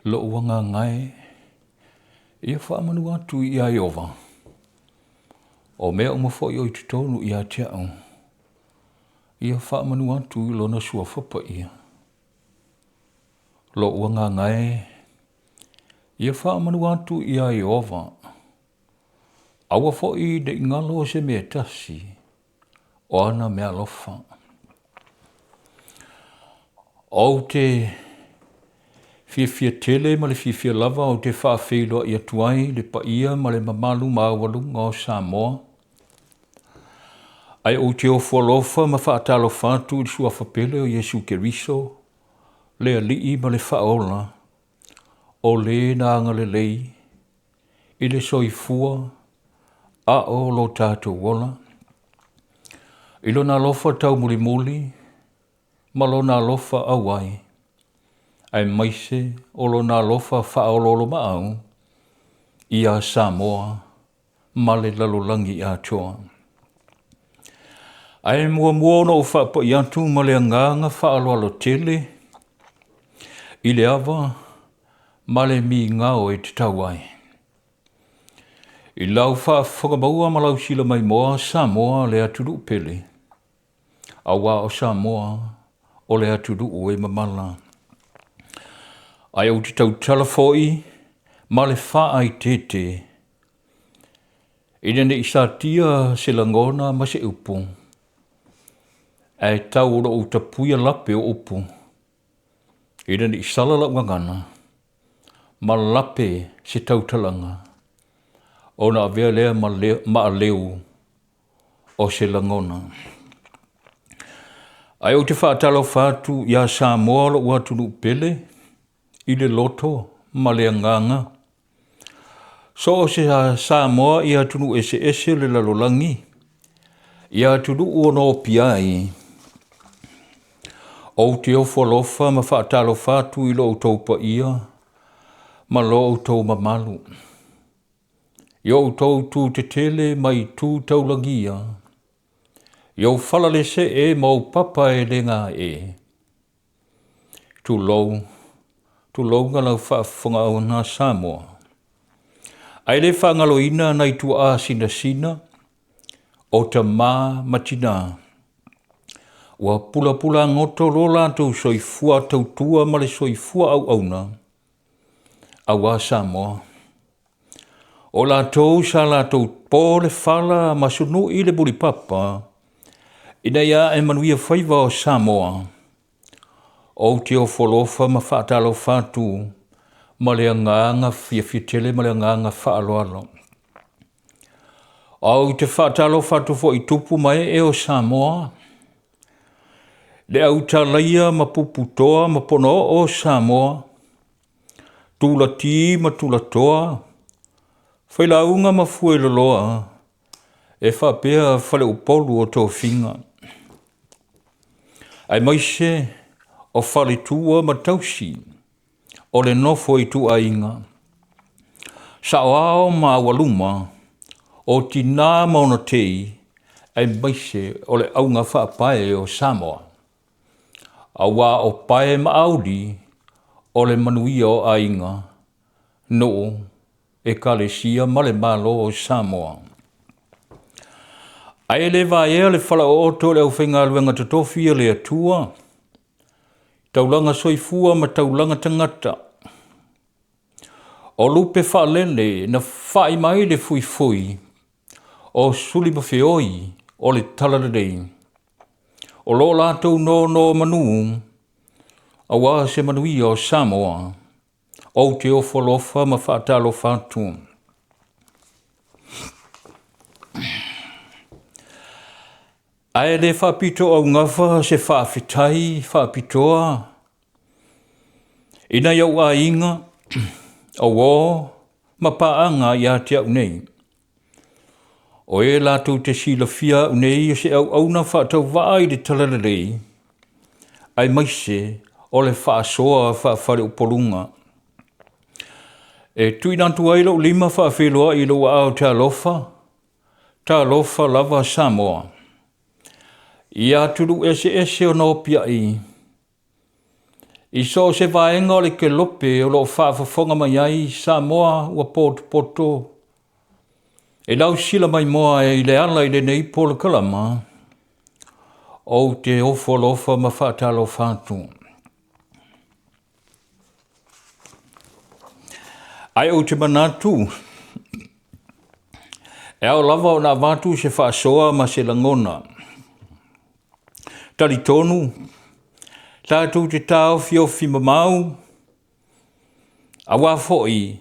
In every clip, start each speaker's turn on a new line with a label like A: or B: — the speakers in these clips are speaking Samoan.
A: Lou agaga e, ia faamanu atu iā Ieova, o mea uma foi o i totonu ia te au, ia faamanu atu i lona suafa paia. Lou agaga e, ia faamanu atu iā Ieova, aua foi ne i galo se mea e tasi o ana meaalofa. Ou te fiafia tele ma le fiafia lava ou te faafeiloai atu ai le paia ma le mamalu maualuga o Samoa, ae ou te ofo alofa ma faatalofa atu i le Suafa pele o Iesu Keriso, le Alii ma le Faaola, o le na agalelei i le soifua a o lo tatou ola, i lona alofa taumulimuli ma lona alofa auai, aemaise o lona alofa faaoloolomaau iā Samoa ma le lalolagi atoa. Ae muamua ona ou faapai atu ma le agaga faaaloalo tele i le ava ma le migao e tatau ai. I lau faafofoga maua ma lau silamaimoa Samoa le atunuu pele, aua o Samoa o le atunuu e mamala. Ae ou te tautala foi ma le faaiteete ina ne i satia se lagona ma se upu, ae tau o lou tapuia lape o upu, ina ne i sala lau gagana ma lape se tautalaga, ona avea lea ma maaleu o se lagona. Ae ou te faatalofa atu iā Samoa lou atunuu pele, i le loto ma le agaga. So o se Samoa i atunuu eseese o le lalolagi, i atunuu o noopia ai, ou te ofo alofa ma faatalofa atu i lo outou paia ma lo outou mamalu. I o outou tu tetele mai tu taulagia, i ou fala le see ma ou papa e le gaee. Tulou, tulouna lau faafofoga Samoa. Ae le faagaloina nai tuaa sinasina o tamā ma tinā, ua pulapulagoto lo latou soifua tautua ma le soifua auauna aua Samoa. O latou sa latou po le fala ma sunui le mulipapa ina ia ae manuia faiva o Samoa. Ou te ofo alofa ma faatalofa atu ma le agaga fiafia tele ma le agaga faaaloalo. Ou te faatalofa atu foi i tupu ma ee o Samoa, le autalaia ma puputoa ma ponaoo o Samoa, tulati ma tulatoa, failauga ma fueloloa, e faapea faleupolu o tofiga, aemaise o faletua ma tausi o le nofo ituaiga, saoao ma aualuma, o tinā ma ona tei, aemaise o le auga faapae o Samoa. Aua o pae ma auli o le manuia o aiga, nuu, ekalesia ma le Malo o Samoa. Ae le vaea le falaooto o le aufaigaluega totofi a le Atua, taulaga soifua ma taulaga tagata, o lupe faalele na fa'i mai le fuifui o suli ma feoi o le talalelei, o lo latou nonomanu aua se manuia o Samoa. Ou te ofo alofa ma faatalofa atu. Ae le faapito augafa se faafetai faapitoa i nai ou aiga, o uō ma paaga ia te au nei. O e latou te silafia au nei o se auauna faatauvaa i le talalelei, aemaise o le faasoa faafaleupoluga. E tuuina atu ai lou lima faafeiloai i lou aao talofa, talofa lava Samoa. I atunuu eseese o nopiai, I so o se vaega o le kelope o lo o faafofoga mai ai Samoa ua potopoto e lausila maimoa i le ala i lenei polokalama, ou te ofo alofa ma faatalofa atu. Ae ou te manatu, e ao lava ona avatu se faasoa ma se lagona. Talitonu, tatou te taofiofi mamau, aua foi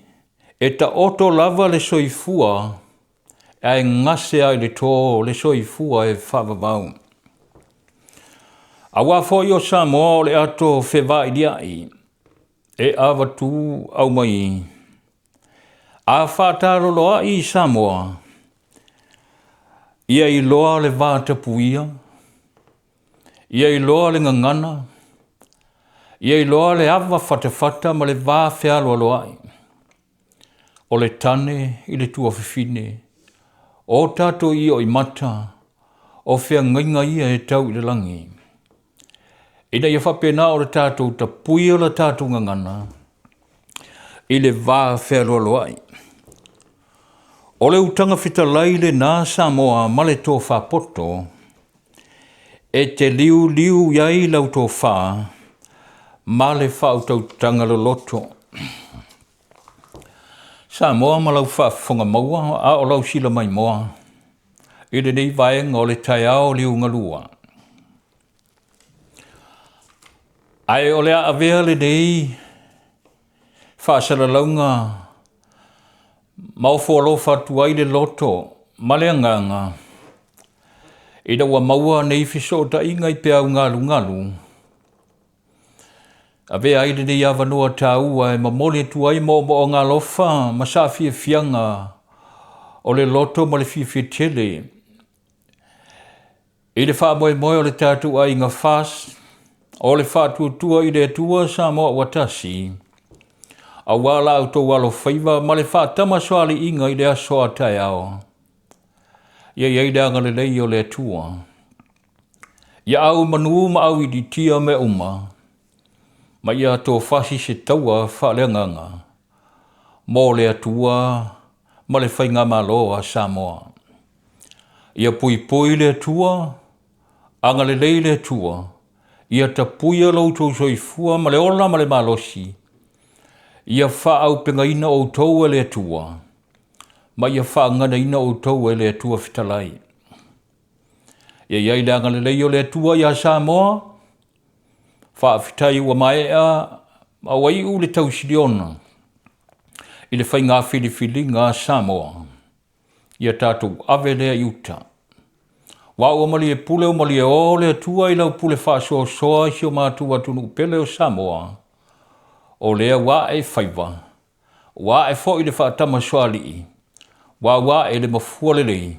A: e taoto lava le soifua ae gase lava i le to le soifua e faavavau. Aua foi o Samoa o le ato fevailiai e avatu aumai. A faataloloai i Samoa, ia iloa le vatapuia, ia iloa le gagana, ia iloa le ava fatafata ma le va fealoaloai. O le tane i le tuafafine, o tatou ioimata, o feagaiga ia e tau i le lagi. Ina ia faapena ona tatou tapuia la tatou gagana i le va fealoaloai. O le utaga fetalai lena Samoa ma le tofa poto, e te liuliu i ai lau tofa ma le faautautaga loloto. Samoa ma lau faafofoga maua a o lau sila maimoa i lenei vaega o le taeao liugalua. Ae o le a avea lenei faasalalauga ma ofo alofa atu ai le loto ma le agaga ina ua maua nei fesootaiga i peau galugalu. Avea ai lenei avanoa taua e momoli atu ai moomooga alofa ma saafiafiaga o le loto ma le fiafia tele i le faamoemoe o le tatou aiga FAST o le Faatuatua i le Atua Samoa ua Tasi, aua la outou alofaiva ma le faatamasoaliiga i le aso a taeao. Ia i ai le agalelei o le Atua. Ia au manu ma au ilitia mea uma, ma ia tofasi se taua faaleagaga mo le Atua ma le faigamalo a Samoa. Ia puipui le Atua, agalelei le Atua, ia tapuia lo outou soifua ma le ola ma le malosi, ia faaaupegaina outou e le Atua, ma ia faaganaina outou e le Atua fetalai. Ia i ai le agalelei o le Atua iā Samoa, faafetai ua maea ma ua iu le tausiliona i le faiga filifiliga a Samoa. Ia tatou ave lea i uta. Aua ua malie pule ua malie o le Atua i lau pule faasoasoa i si o matou atunuu pele o Samoa, o lea ua ae faiva, ua ae foi le faatamasoalii, ua ua ae le mafua lelei.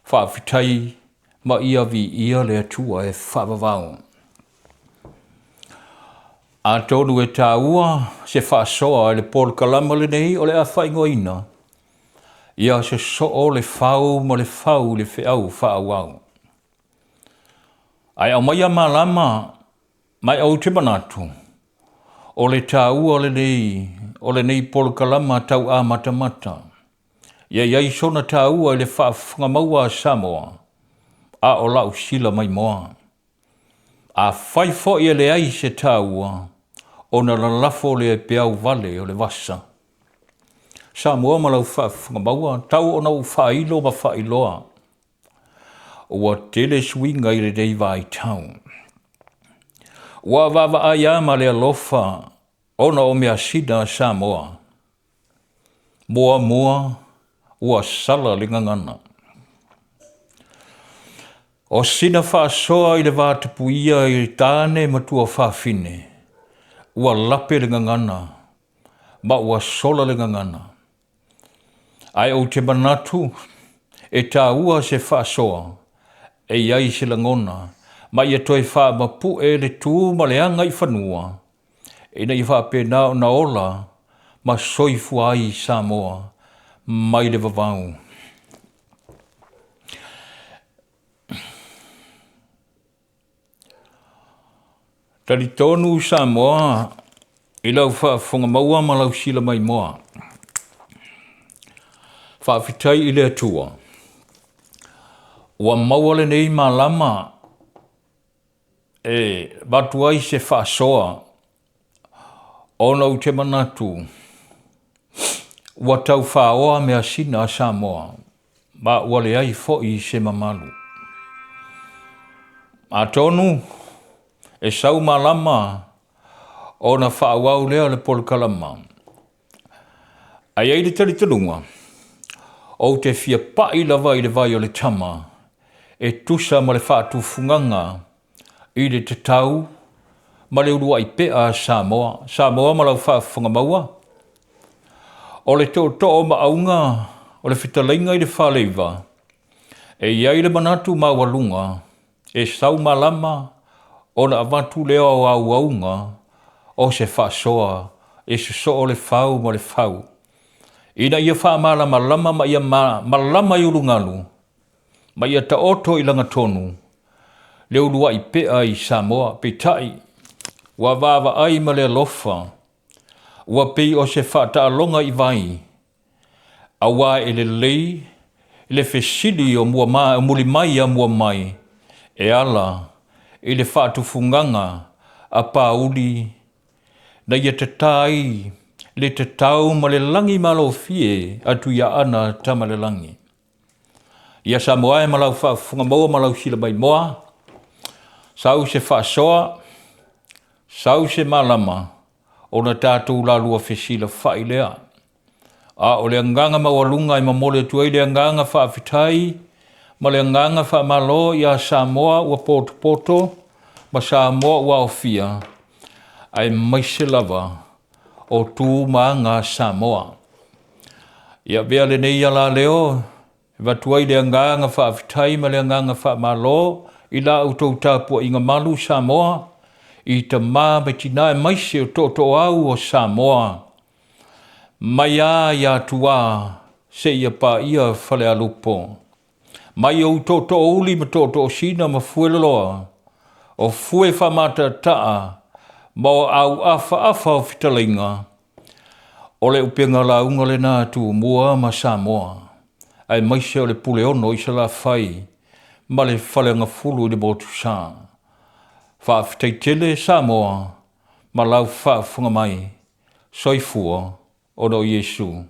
A: Faafetai ma ia viia le Atua e faavavau. Atonu e taua se faasoa i le polokalama lenei o le a faaigoaina, ia sosoo le fau ma le fau i le feau faaauau. Ae aumaia malama mai ou te manatu, o le taua lenei o lenei polokalama tau amatamata. Ia i ai sona taua i le faafofoga maua a Samoa, a o lau sila maimoa. Afai foi e leai se taua, ona lalafo lea i peau vale o le vasa. Samoa ma lau faafofoga maua, tau ona ou faailo ma faailoa, ua tele suiga i lenei vaitau. Ua vaavaai lava ma le alofa ona o measina a Samoa. Muamua ua sala le gagana. O sina faasoa i le vatapuia i tane ma tuafafine, ua lape le gagana ma ua sola le gagana. Ae ou te manatu e taua se faasoa e i ai se lagona ma ia toe faamapue le tu ma le aga i fanua ina ia faapena ona ola ma soifua ai Samoa mai le vavau. Talitonu Samoa i lau faafofoga maua ma lau silamaimoa. Faafetai i le Atua ua maua lenei malama e avatu ai se faasoa ona ou te manatu ua tau faaoa measina a Samoa ma ua leai foi se mamalu. Atonu e sau malama ona faaauau lea o le polokalama. Ae i ai le talitonuga, ou te fia pai lava i le vai o le tama e tusa ma le faatufugaga i le tatau ma le uluai pea a Samoa. Samoa ma lau faafofoga maua, o le tootoo ma auga o le fetalaiga i le faleiva, e i ai le manatu maualuga e sau malama ona avatu lea o auauga o se faasoa e sosoo le fau ma le fau, ina ia faamalamalama ma ia malama i ulugalu ma ia taoto i lagatonu le uluai pea i Samoa. Peitai, ua vaavaai ma le alofa, ua pei o se faataaloga i vai, aua e lelei le fesili o mua, muli mai a mua mai e ala i le faatufugaga a Pauli na ia tatā ai le tatau ma le lagi malofie a Tuiaana Tamalelagi. Ia Samoa e ma lau faafofoga maua ma lau silamaimoa, sau se faasoa, sau se malama, ona tatou lalua fesilafai lea. A o le agaga maualuga e momoli atu ai le agaga faafetai ma le agaga faamalo ia Samoa ua potopoto ma Samoa ua aofia, aemaise lava o tu ma aga a Samoa. Ia avea lenei alaleo e avatu ai le agaga faafetai ma le agaga faamalo i la outou tapuaiga malu Samoa, i tama ma tina aemaise o tootooau o Samoa, mai a ia Atuā seia paia Falealupo, mai ou tootoouli ma tootoosina ma fueloloa, o fue faamataataa ma o auafaafa o fetalaiga, o le upega lauga lena a Tumua ma Samoa, aemaise o le Puleono i Salafai ma le Faleagafulu i le Motusa. Faafetai tele Samoa ma lau faafofoga mai. Soifua ona o Iesu.